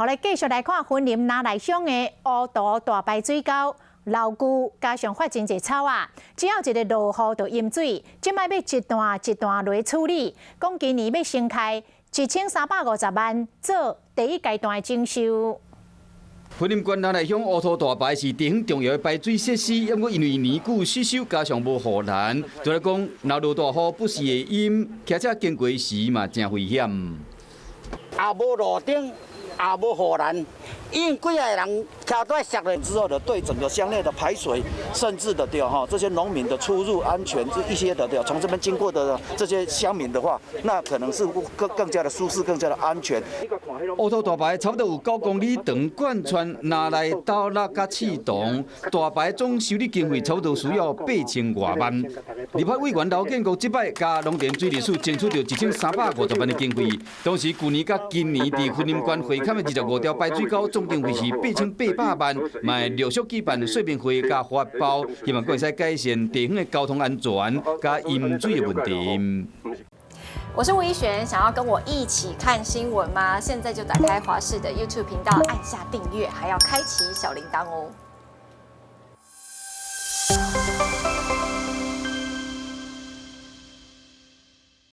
來繼續來看雲林那麗鄉的烏塗大排水溝，老舊加上發真濟草仔，只要一个落雨就淹水，這擺欲一段一段來處理。講今年欲先開1350萬做第一階段的整修。雲林縣那麗鄉烏塗大排是地方重要的排水設施，毋過因為年久失修，加上無護欄，就來講，若落大雨不時會淹，騎車經過時嘛誠危險。也無路燈，也無護欄，因幾個人橋都摔了。之後的對整個鄉內的排水，甚至的對哈，這些農民的出入安全這一些的對，從這邊經過的這些鄉民的話，那可能是更加的舒適，更加的安全。烏塗大排差不多有9公里長，貫穿那麗、斗六佮刺桐。大排總修理經費差不多需要8000外萬。立法委員劉建國這擺共農田水利署爭取著1350萬的經費。同時，舊年佮今年佇雲林縣會勘的25條排水溝總經費是8800萬，嘛會陸續舉辦說明會佮發包，希望閣會使改善地方的交通安全佮淹水的問題。我是吳怡璇，想要跟我一起看新聞嗎？現在就打開華視的 YouTube 頻道，按下訂閱，還要開啟小鈴鐺哦。